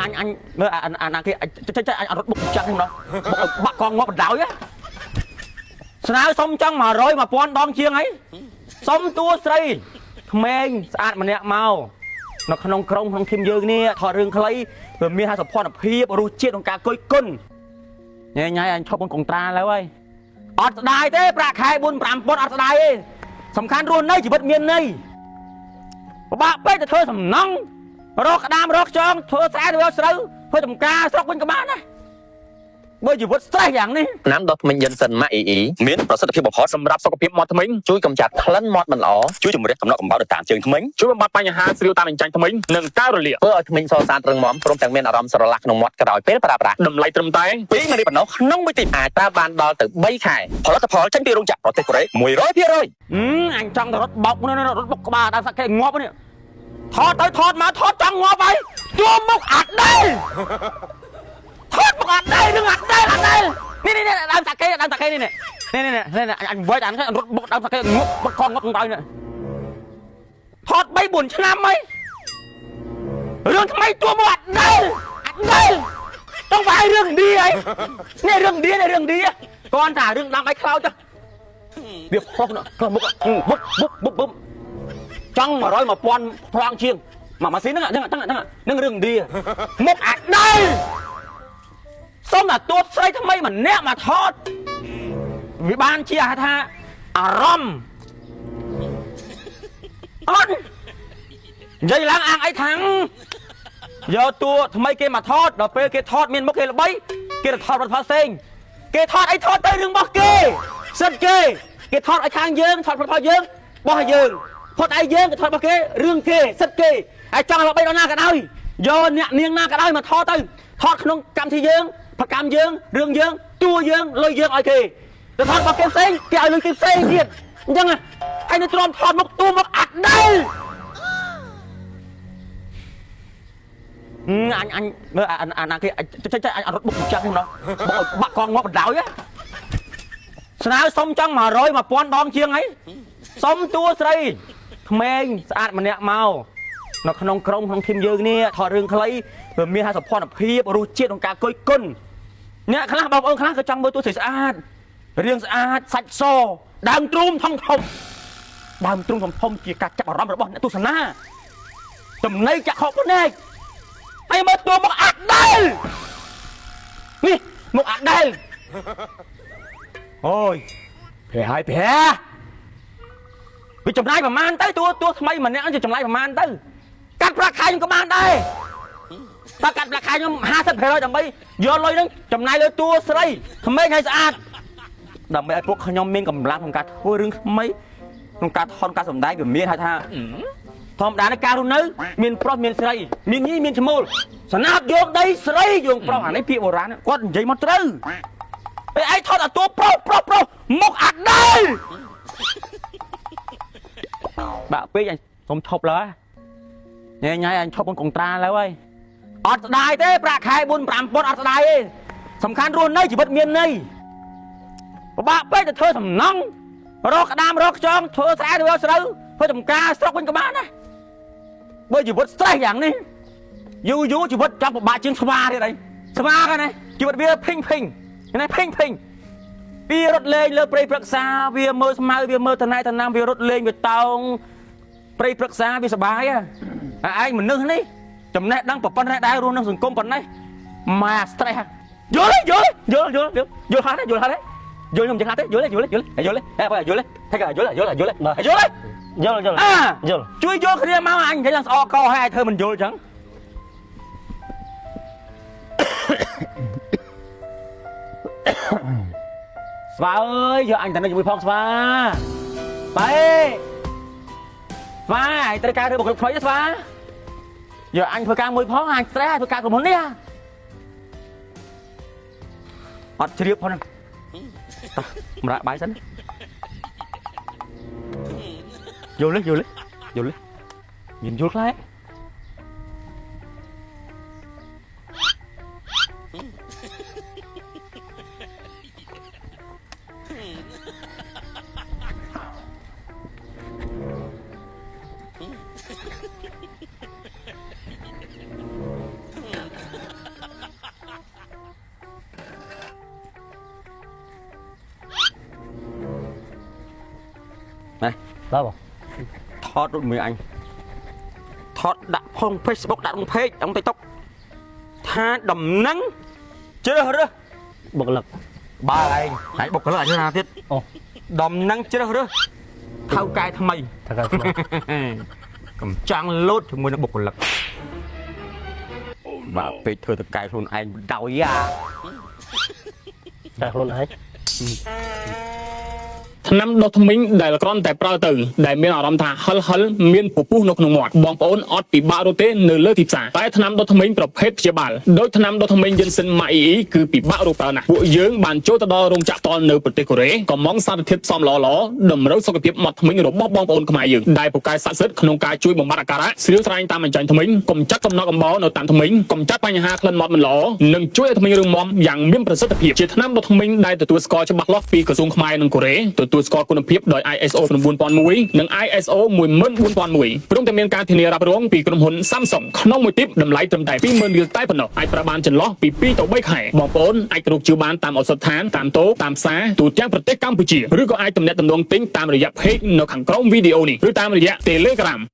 អញអញមើលអាអាណាគេចេះចេះអញរត់បុកចាក់ហ្នឹងម្ដងបុកបាក់កងងាប់បណ្ដោយស្នើសុំចង់100 1000ដងជាងអីសុំតួស្រីក្មេងស្អាតម្នាក់មកនៅក្នុងក្រុមក្នុងធីមយើងនេះថតរឿងខ្លីវាមានសោភ័ណភាពរសជាតិក្នុងការគុយគុណញ៉ៃញ៉ៃអញឈប់កុងត្រាឡើយហើយអត់ស្ដាយទេប្រាក់ខែ4 5ពាន់អត់ស្ដាយទេសំខាន់រស់នៅជីវិតមានន័យពិបាកពេកទៅធ្វើសំណង់រកក្តាមរកខ្យងធ្វើស្រែធ្វើស្រូវធ្វើចំការស្រុកវិញក៏បានដែរបើជីវិត stress យ៉ាងនេះ ថ្នាំដុសធ្មេញយិនសិនម៉ាក់អ៊ីអ៊ី មានប្រសិទ្ធភាពបំផុត សម្រាប់សុខភាពមាត់ធ្មេញ ជួយកម្ចាត់ក្លិនមាត់មិនល្អ ជួយជំរះកំណកកំបោរទៅតាមជើងធ្មេញ ជួយបំបត្តិបញ្ហាស្រាវតាមអញ្ចាញធ្មេញនិងការរលាក ធ្វើឲ្យធ្មេញសស្អាតរឹងមាំព្រមទាំងមានអារម្មណ៍ស្រឡះក្នុងមាត់ក្រោយពេលប្រើប្រាស់ តម្លៃត្រឹមតែ 2ម៉ារីប៉ុណ្ណោះក្នុងមួយទី អាចប្រើបានដល់ទៅ3ខែ ផលិតផលចេញពីរោងចក្រប្រទេសកូរ៉េ100% អឺអញចង់ទៅរត់បោកនេះរត់បុកក្បាលដល់សាក់គេងាប់នេះថតទៅថតមកថតចង់ងាប់ហើយជួមុខអាដែលថតមុខអាដែលនឹងអាដែលអាដែលនេះនេះដើមសាកេដើមសាកេនេះនេះនេះនេះនេះអញវែកអានរត់បុកដើមសាកេងាប់បុកកងងាប់ដល់នេះថត3 4ឆ្នាំហើយរឿងថ្មីជួមុខអាដែលអាដែលចង់វាយរឿងឥណ្ឌាហើយនេះរឿងឥណ្ឌានេះរឿងឥណ្ឌាគាត់ថារឿងដាំឲ្យខ្លោចទៅ វាផុសក្នុងមុខបុបបុបបុបបុបចង់100 1000ប្លង់ជាងមកម៉ាស៊ីនហ្នឹងហ្នឹងហ្នឹងហ្នឹងរឿងឥណ្ឌាមុខអាដែលសុំតែទួតស្រីថ្មីម្នាក់មកថតវាបានជាហៅថាអារម្មណ៍អត់និយាយឡើងអាងអីថាំងយកតួថ្មីគេមកថតដល់ពេលគេថតមានមុខគេល្បីគេទៅថតផលផ្សេងគេថតអីថតទៅរឿងរបស់គេសិតគេគេថតឲ្យខាងយើងថតផលយើងបោះឲ្យយើងថតឲ្យយើងគេថតរបស់គេរឿងគេសិតគេហើយចង់ល្បីដល់ណាក៏ដោយយកអ្នកនាងណាក៏ដោយមកថតទៅថតក្នុងកម្មវិធីយើងប្រកម្មយើងរឿងយើងតួយើងលុយយើងឲ្យគេទៅថតរបស់គេផ្សេងគេឲ្យលុយគេផ្សេងទៀតអញ្ចឹងហើយនៅទ្រាំថតមុខតួមុខអាដែលអញអញមើលអាអាណាគេចេះចេះអញរត់បុកចាក់ហ្នឹងម្ដងបុកបាក់កងងាប់បណ្ដោយស្នើសុំចង់100 1000ដងជាងអីសុំតួស្រីក្មេងស្អាតម្នាក់មកនៅក្នុងក្រុមក្នុងធីមយើងនេះថតរឿងខ្លីវាមានសោភ័ណភាពរសជាតិក្នុងការគុយគុណអ្នកខ្លះបងប្អូនខ្លះក៏ចង់មើលតួស្រីស្អាតរាងស្អាតសាច់សដើមទ្រូងធំធំដើមទ្រូងធំធំជាការចាប់អារម្មណ៍របស់អ្នកទស្សនាចំណៃចាក់ខកភ្នែកហើយមើលតួមកអាដែលនេះមកអាដែលអូយប្រហែលប្រហែលវាចំណាយប្រមាណទៅតួតួថ្មីម្នាក់ចំណាយប្រមាណទៅកាត់ប្រាក់ខែខ្ញុំក៏បានដែរតើកាត់ប្រាក់ខែខ្ញុំ50%ដើម្បីយកលុយហ្នឹងចំណាយលើតួស្រីក្មេងឲ្យស្អាតដើម្បីឲ្យពួកខ្ញុំមានកម្លាំងក្នុងការធ្វើរឿងថ្មីក្នុងការថតការសម្ដែងវាមានហៅថាធម្មតាในការរស់នៅមានប្រុសមានស្រីមានញីមានឈ្មោលស្នាប់យកដីស្រីយកប្រុសអានេះពាក្យបុរាណគាត់និយាយមកត្រូវពេលឯងថតអាតួប្រុសប្រុសប្រុសមុខអាដែលបាក់ពេកអញសុំឈប់ឡើយញ៉ៃញ៉ៃអញឈប់កុងត្រាឡើយហើយអត់ស្ដាយទេប្រាក់ខែ4 5ពាន់អត់ស្ដាយទេសំខាន់រស់នៅជីវិតមានន័យពិបាកពេកទៅធ្វើសំណង់រកក្តាមរកខ្យងធ្វើស្រែធ្វើស្រូវធ្វើចំការស្រុកវិញក៏បានដែរបើជីវិត stress យ៉ាងនេះយូរយូរជីវិតចង់ពិបាកជាងស្វាទៀតអីស្វាហ្នឹងណាជីវិតវាភីងភីងណាភីងភីងវារត់លេងលើព្រៃព្រឹក្សាវាមើលស្មៅវាមើលតំណែតំណាំវារត់លេងវាតោងព្រៃព្រឹក្សាវាសបាយហ่ะឯងមនុស្សនេះចំណេះដឹងប៉ុណ្ណេះដែររស់ក្នុងសង្គមប៉ុណ្ណេះម៉ា stress យល់យល់យល់យល់យល់ខ្លះទេយល់ខ្លះទេយល់ខ្ញុំចេះខ្លះទេយល់យល់យល់យល់ទេបើយល់ទេយល់យល់យល់យល់ទេ យល់យល់ អា យល់ ជួយយល់គ្នាមកអញនិយាយឡើងស្អកកហើយឯងធ្វើមិនយល់អញ្ចឹងស្វាអើយយកអញទៅនៅជាមួយផងស្វាបែស្វាឯងត្រូវការធ្វើបុគ្គលិកថ្មីទេស្វាយកអញធ្វើការមួយផងអញ stress ធ្វើការក្រុមហ៊ុននេះអត់ជ្រាបផងហ្នឹងតោះម្រាក់បាយសិនយល់ទេយល់ទេយល់ទេមានយល់ខ្លះ បាទបង ថតដូចមួយអញថតដាក់ផង Facebook ដាក់ក្នុង page ក្នុង TikTok ថាដំណឹងជ្រើសរើស បុគ្គលិក បើឯងហើយបុគ្គលិកអញណាទៀត អូ ដំណឹងជ្រើសរើសថៅកែថ្មី ថាកើតថ្មី កំចាំងលោតជាមួយនឹងបុគ្គលិកបាទពេកធ្វើតកែខ្លួនឯងបដ ாய் យ៉ា តែខ្លួនឯង ថ្នាំដុសធ្មេញដែលគ្រាន់តែប្រើទៅដែលមានអារម្មណ៍ថាហិលហិលមានពពុះនៅក្នុងមាត់បងប្អូនអត់ពិបាករកទេនៅលើទីផ្សារតែថ្នាំដុសធ្មេញប្រភេទព្យាបាលដោយថ្នាំដុសធ្មេញយិនសិនម៉ាអ៊ីអ៊ីគឺពិបាករកប្រើណាស់ពួកយើងបានចូលទៅដល់រោងចក្រតលនៅប្រទេសកូរ៉េកំងសារធាតុផ្សំល្អៗតម្រូវសុខភាពមាត់ធ្មេញរបស់បងប្អូនខ្មែរយើងដែលពូកែស័ក្តិសិទ្ធិក្នុងការជួយបំបត្តិអាការៈស្រាវស្រាញតាមអញ្ចាញធ្មេញកម្ចាត់កំណកកំបោរនៅតាមធ្មេញកម្ចាត់បញ្ហាក្លិនមាត់មិនល្អនិងជួយឲ្យធ្មេញរឹងមាំយ៉ាងមានប្រសិទ្ធភាពជាថ្នាំដុសធ្មេញដែលទទួលស្គាល់ច្បាស់លាស់ពីក្រសួងខ្មែរនិងកូរ៉េទទួលស្គាល់គុណភាពដោយ ISO 9001និង ISO 14001ព្រមទាំងមានការធានារ៉ាប់រងពីក្រុមហ៊ុន Samsung ក្នុងមួយទីបតម្លៃត្រឹមតែ20000រៀលតែប៉ុណ្ណោះអាចប្រើបានចន្លោះពី2ទៅ3ខែបងប្អូនអាចរកជឿបានតាមឱសថដ្ឋានតាមតូបតាមផ្សារទូទាំងប្រទេសកម្ពុជាឬក៏អាចទំនាក់ទំនងទិញតាមរយៈ page នៅខាងក្រោមវីដេអូនេះឬតាមរយៈ Telegram។